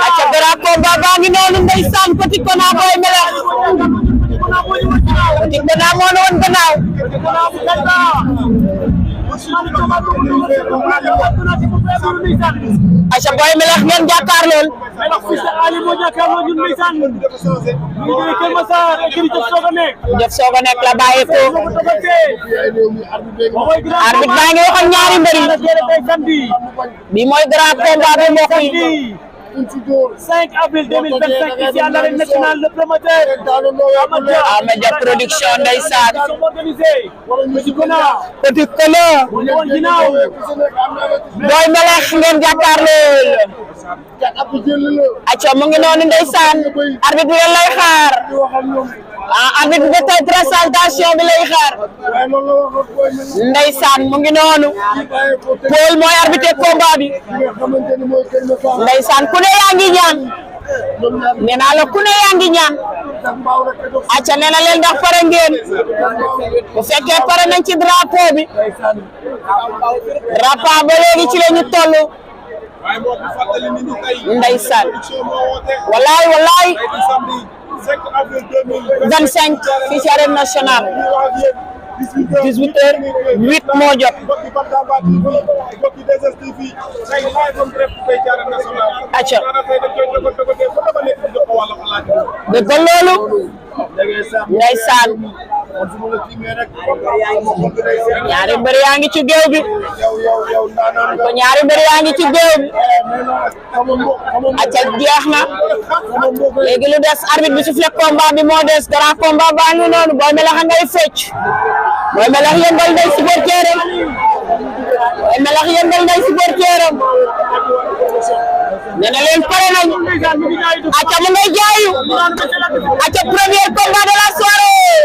acca grand combat baa ngi noonu ndeysaan Petit Kona Boy Melex Petit Kona moo woon gannaaw acca Boy Melex ngeen jàkkaar lool def sooga nekk la bàyyi ko arbitre baa ngi wax ak ñaari mbër yi bi mooy grand combat bi mbokk yi 5 avril 2025 ici à l'arène nationale le promoteur Amadia production ndeysaan Petit Kona Boy Melex ngeen jàkkaar lool acca mu ngi noonu ndeysaan arbitre bi lay xaar arbitre bi tey présentation bi lay xaar ndeysaan mu ngi noonu Paul mooy arbitre combat bi ndeysaan ku ne yaa ngi ñaan nee naa la ku ne yaa ngi ñaan acca nee na leen ndax pare ngeen bu fekkee pare nañ ci drapeau bi drapeau ba léegi ci la ñu toll ndeysaan wallaay 25 fii ci arène nationale 18h08 moo jot acca dëgg loolu ndeysaan ñaari mbër yaa ngi ci géew bi ko ñaari mbër yaa ngi ci géew bi acca jeex na léegi lu des arbitre bi sifflé combat bi moo des grand combat baa ngi noonu Boy Melex ngay fecc Boy Melex yëngal nday supporteram Boy Melex yëngal nday supporteram nee na leen pare nañ acca mu ngay jaayu acca premier combat de la soirée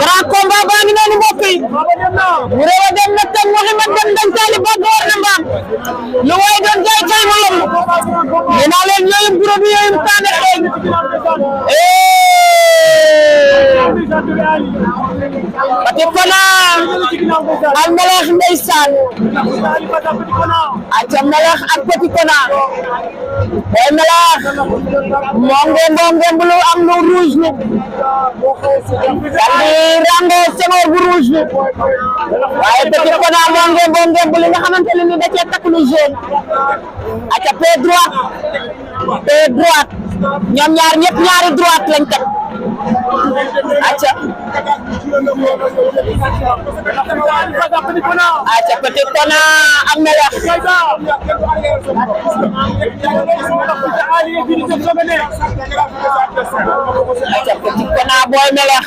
grand combat baa ngi noonu mbokk yi mu rewa dem na tam waxi ma dem dañ taali ba door na mbaam lu way doon jaay kay mu yomb nee naa leen yooyu produit yooyu taane xeeñ Petit Kona ak Melex ndeysaan acca Melex ak Petit Kona Boy Melex moo ngeen lu am lu rouge lu daldi rango sengoor bu rouge lu waaye Petit Kona moo ngeen li nga xamante ne ni da cee takk lu jaune acca pied droite ñoom ñaar ñëpp ñaari droite lañ teg acca Petit Kona ak Melex acca Petit Kona Boy Melex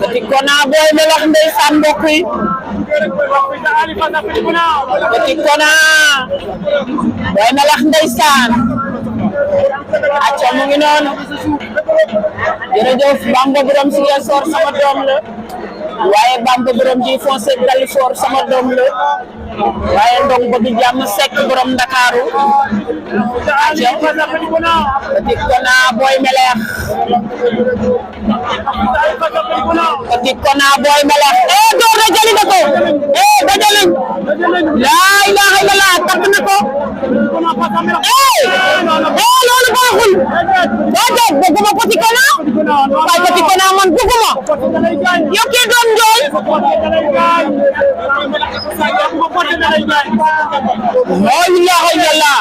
Petit Kona Boy Melex ndeysaan mbokk yi Petit Kona Boy Melex ndeysaan acca mu ngi noonu jërëjëf Bamba Borom Ziguinchor sama doom la waaye Bamba Borom ji foncé Dalifort sama doom la waaye ndong ba du jàmm sekk borom Ndakaaru acca Petit Kona Boy Melex Petit Kona Boy Melex door na jëli na ko dajaliñ laa ilaaha illallah takk na ko loolu baaxul déedéet bëgguma Petit Kona waaye Petit Kona man bëgguma yow kii doon njool laa ilaaha illallah